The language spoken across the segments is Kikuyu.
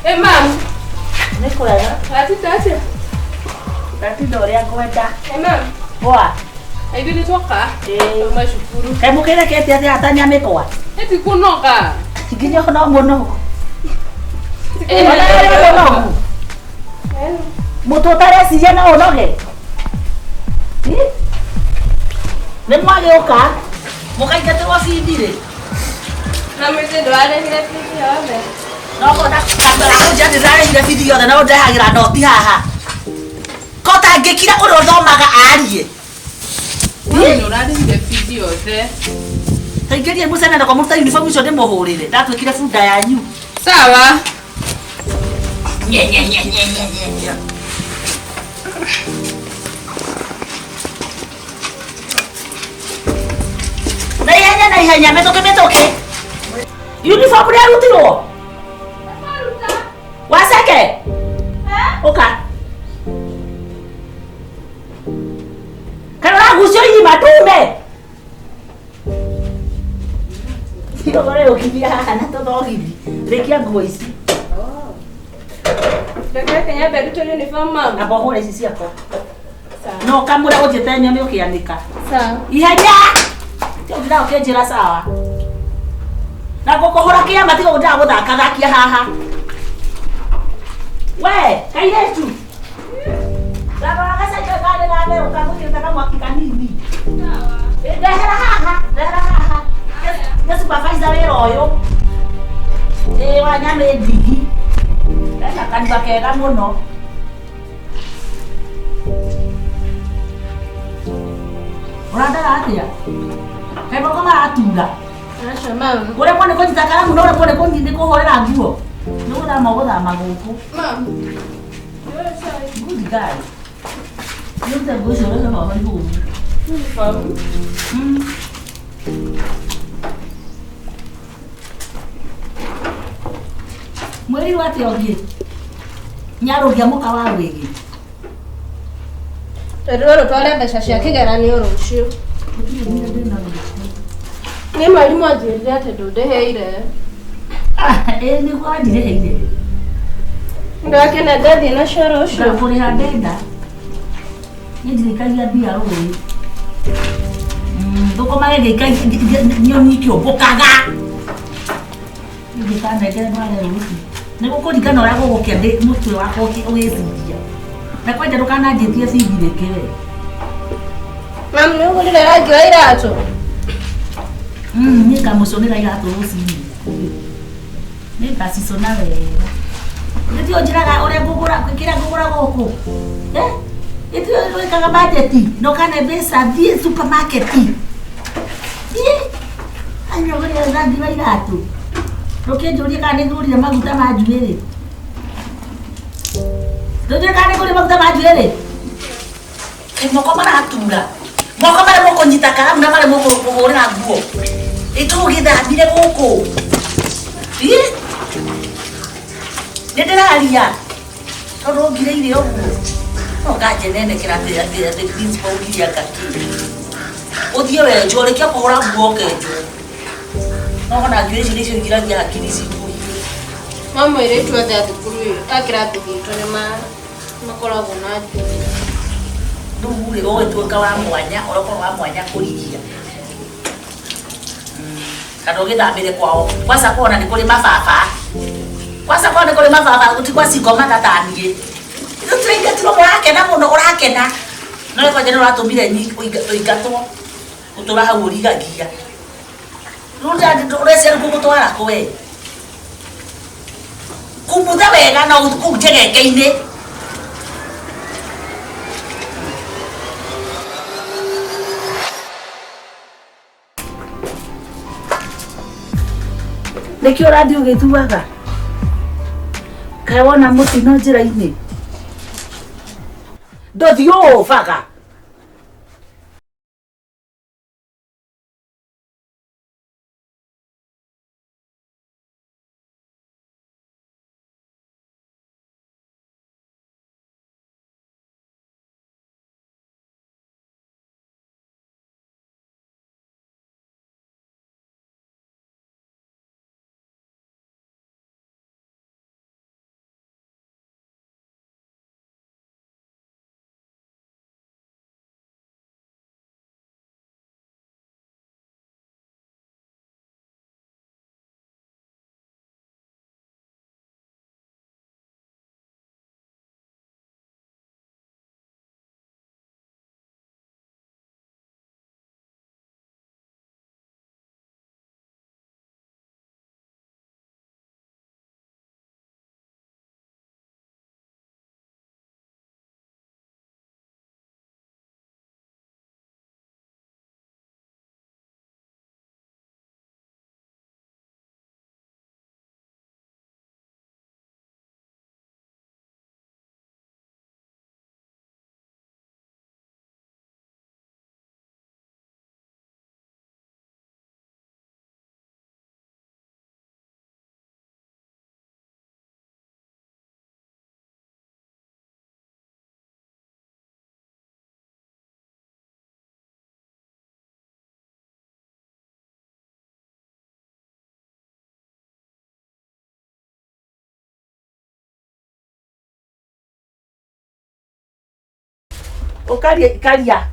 Ĩ mam. Nĩ kwega. Watinda atĩa? Ndatinda ũrĩa ngwenda. Ĩ mam. Poa. Ithuĩ nĩ twoka. Ĩĩ. Twauma cukuru. Kaĩ mũkĩrekete atĩa atanya mĩkwa? Ĩ ti kũnoga. Nginya no mũno. Ĩ, Ona ũrĩ mũnogu. Mũtwe ũtareciria no ũnoge. Ĩ? Nĩ mwagĩũka mũkaingatĩrwo bithi rĩ. Na mũitĩ ndwarehire bithi yothe. No kona kũnjĩra ndĩrarehire bithi yothe no ũndehagĩra noti haha. Ko tangĩkira ũrĩa ũthomaga arie. Mami nĩ ũrarĩhire bithi yothe. Taingĩrie mũcene na kwa mũruta uniform icio ndĩmũhũrĩre. Ndatuĩkire bunda yanyu. Sawa. Nye, nye, nye, nye, nye, nye, nye. Na ihenya na ihenya mĩtũkĩ mĩtũkĩ. Uniform nĩarutirwo? Waceke? Ũka. Kana ũragucio irima tume. Ũkore ũkinyia haha na tũthogithi. Rĩkia nguo ici. Reke nyambe ndute uniform mam. Amba ũhũre ici ciakwa. No kamũra ũnjĩte nyone ũkĩanĩka. Sawa. Ihenya! Ti ũndĩra ũkĩnjĩra sawa. Na ngũkũhũra kĩama tiga ũndaga gũthaka thakia haha. We, kairĩtu. Ndarora gacaikio karĩ gatherũka ngũkĩrĩte kamwaki kanini. Ĩ, ndehera haha, ndehera haha. Nĩ supervisor wĩra ũyũ. Ĩ wa nyamĩ ndigi. Ena kanua kega mũno. Ũrandara atĩa? Kaĩ moko maratura? Aca mam. Ũremwo nĩ kũnyita karamu na ũremwo nĩ kũhũrĩra nguo. Nĩ gũthama ũgũthama gũkũ. Mam. Good guy. Nĩ ũrute nguo icio ũreke baba igũrũ. Uniform. Mwĩrirwo atĩa ũngĩ? Nyarũgia mũka wa wĩgĩ. Twerirwo rũtware mbeca cia kĩgeranio rũciũ. Gũtirĩ mbia ndĩna rũciũ. Nĩ mwarimũ anjĩrire atĩ ndũndĩhĩire. Ĩ nĩguo wandirĩhĩire. Ndakena ndathiĩ nacio rũciũ. Ngakũrĩha ndenda. Niĩ ndirĩkagia mbia rũĩ. Thũkũma gĩgĩika nyoni ikĩũmbũkaga. Ndĩkanengere ndware rũciũ. Nĩ gũkũringana ũrĩa gũgũkĩa ndĩ mũtwe wakwa ũgĩciria. Na kwanja ndũkananjĩtie bithi rĩngĩ we. Mam nĩ ũgũrire rangi wa iratũ? Niĩ ngamũconera iratũ rũcinĩ. Nĩ ngacicona wega. Nĩtio ũnjĩraga ũrĩa ngũgũra kĩrĩa ngũgũra gũkũ. Eh? Nĩtio wĩkaga budget na ũkane mbeca thiĩ supermarket. Thiĩ. Anyogorire rangi wa iratũ. Ndũkĩnjũrie kana nĩ ngũrire maguta ma njuĩrĩ. Ndũnjũrie kana nĩ ngũrire maguta ma njuĩrĩ. Kaĩ moko maratura. Moko maremwo kũnyita karamu na maremwo kũhũrĩra nguo. Ĩ tũgĩthambire gũkũ. Ĩ? Nĩ ndĩraria. Tondũ ũngirĩire ũguo. No nganjenenekera atĩ atĩ atĩ principal augire anga kĩ. Ũthiĩ wenjwo rĩkia kũhũra nguo ũkenjwo. No ona njuĩrĩ icio nĩcio ingiragia hakiri cikũhiũ. Mam airĩtu othe a thukuru ĩyo a kĩrathi gitũ nĩ makoragwo na njuĩrĩ. Rĩu rĩ ũgĩtuĩka wa mwanya ũrokorwo wa mwanya kũrigia. Kana ũgĩthambĩre kwao. Kwanza kuona nĩ kũrĩ mababa. Kwanza kuona nĩ kũrĩ mababa ti kwa cingo matataniĩ. Ithuĩ tũraingatirwo mũrakena mũno ũrakena. No nĩ kwanja nĩ ũratũmire ũingatwo. Ũtũra hau ũrigagia. Rĩu ũreciria rĩu ngũgũtwara kũ we? Kumutha wega na kũu njegeke-inĩ. Nĩkĩo ũrathiĩ ũgĩthuaga? Kaĩ wona mũtino njĩra-inĩ? Ndũthiĩ ũũbaga. Ukaria karia.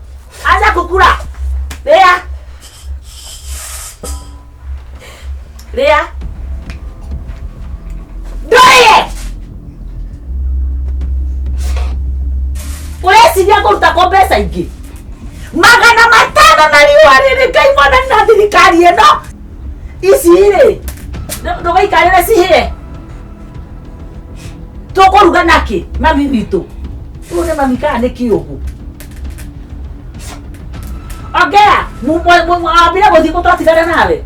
Anza kukula. Lea. Lea. Ndoye. Ureciria kũruta kwa mbeca ingĩ 500 na riũa rĩrĩ Ngai mwathani na thirikari ĩno ici rĩ ndũgaikarĩre cihĩe tũkũruga nakĩ mami witũ ũyũ nĩ mami kana nĩ kĩũgũ ongea wambire gũthiĩ kũ twatigana nawe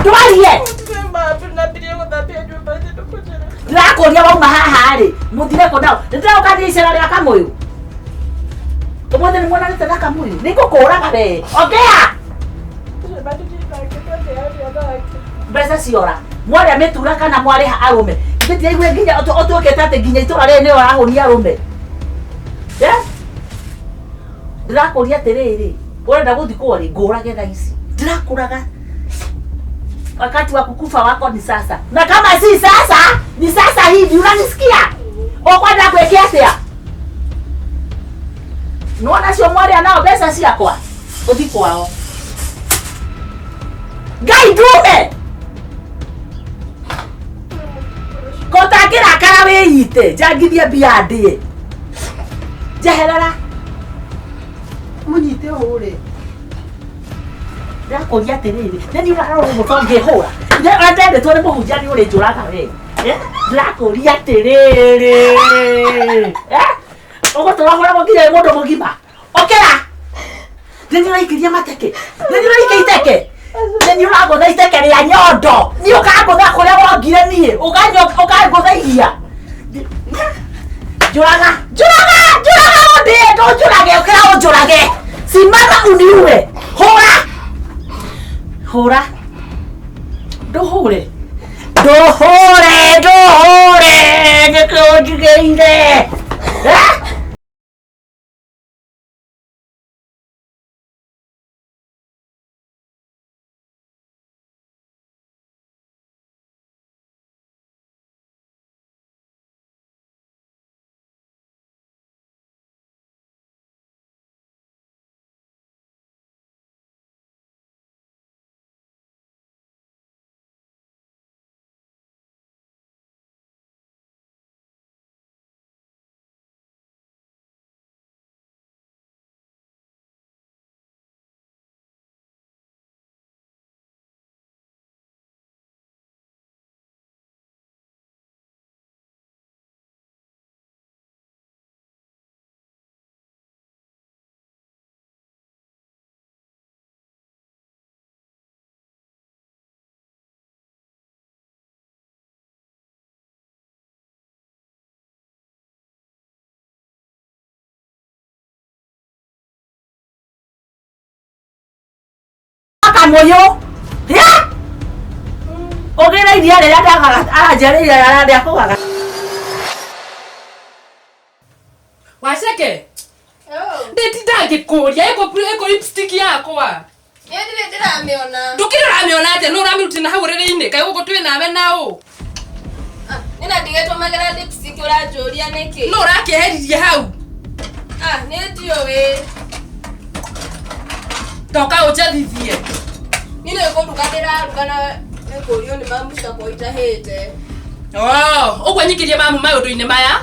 twarie ndĩrakũria wauma haha rĩ mũthire kũ nao nĩndĩroka thiĩ icera rĩa Kamũyũ ũmũthĩ nĩ muonanĩte na Kamũyũ nĩngũkũraga we ongea mbeca ciora mwarĩa mĩtura kana mwarĩha arũme ndĩtiraigua nginya ũtuĩkĩte atĩ nginya itũra rĩrĩ nĩwe ũrahũnia arũme ndĩrakũria atĩrĩrĩ ũrenda gũthiĩ kũa rĩ ngũrage thaa ici ndĩrakũraga wakati wa kukufa wako ni sasa na kama si sasa ni sasa hivi unanisikia ukwenda gwĩke atĩa nĩwona acio mwarĩa nao mbeca ciakwa ũthi kwao Ngai ndume kotangĩrakara wĩite njangithie mbia ndĩe njeherera Mũnyite ũhũre. Ndĩrakũria atĩrĩrĩ nĩ niĩ ũrarora ũguo to ngĩhũra ndendetwo nĩ mũhunjia nĩ ũrĩnjũraga we ndĩrakũria atĩrĩrĩ ũgũtũra hũragwo nginya wĩ mũndũ mũgima ũkĩra nĩ niĩ ũraikĩria mateke nĩ niĩ ũraikia iteke nĩ niĩ ũrangũtha iteke rĩa nyondo niĩ ũkangũtha kũrĩa wongire niĩ ũkangũtha iria njũraga njũraga njũraga ũndĩe ndũnjũrage ũkĩra ũnjũrage simama uniue hũra hũra ndũhũre ndũhũre ndũhũre nĩkĩ ũnjigĩire Kamũyũ ũgĩre iria rĩrĩa ndagaga aranjarĩire rĩa kũgaga Waceke ndĩtinda ngĩkũria ĩkũ lipstick yakwa Niĩ ndirĩ ndĩramĩona ndũkĩrĩ ũramĩona atĩa nũ ũramĩrutire na hau ũrĩrĩ-inĩ kaĩ gũkũ twĩ nawe naũ Niĩ na ndigetũmagĩra lipstick ũranjũria nĩkĩ nũ ũrakĩeheririe hau niĩ ndiũĩ toka ũnjathithie Niĩ nĩ kũruga ndĩraruga na nĩ kũrio nĩ mamu ciakwa itahĩte ũguo nyingĩrie mamu maũndũ-inĩ maya.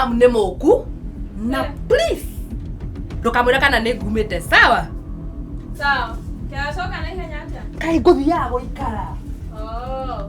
Mamu nĩ mũku na please ndũkamwĩre kana nĩ ngumĩte sawa. Sawa. Kĩracoka na ihenya atĩa? Kaĩ ngũthiaga gũikara. Oh.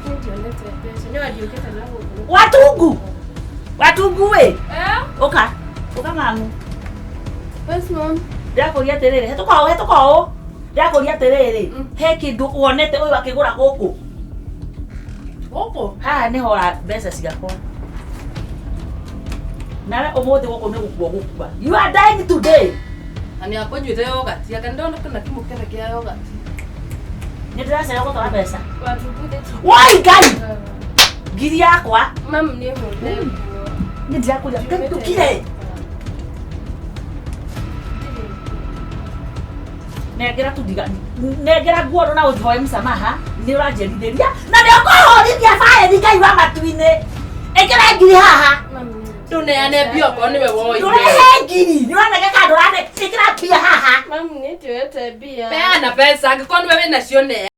Ndionete mbeca nĩ wandiũkĩte na gũkũ. Watungu watungu we Eh? uka uka mamu. Yes, mom. Ndĩrakũria atĩrĩrĩ, hetũka ũũ, hetũka ũũ. Ndĩrakũria atĩrĩrĩ, he kĩndũ wonete ũyũ akĩgũra gũkũ? Gũkũ Haha nĩho ra mbeca ciakwa. Nawe ũmũthĩ gũkũ nĩ gũkua gũkua. You are dying today. Na nĩ akũnyuĩte yogati anga ndona kana kĩmũkebe kĩa yogati. Nĩ ndĩracererwo gũtwara mbeca. Watungu Woi Ngai, ngiri yakwa. Mam nĩ hũthĩ nguo. Nĩ ndĩrakũria Ngai ndũkire. Nengera tu ndiga nengera nguo na ũnjoe msamaha nĩ ũranjerithĩria na nĩ ũkũhũrithia baĩri Ngai wa matu-inĩ. Ĩkĩra ngiri haha. Mam nĩ Ndũneane mbia okorwo nĩwe woire. Ndũrehe ngiri nĩ ũranege kana ndũrane ĩkĩra mbia haha. Mam nĩ ndioete mbia. Peana mbeca angĩkorwo nĩwe wĩnacio neana.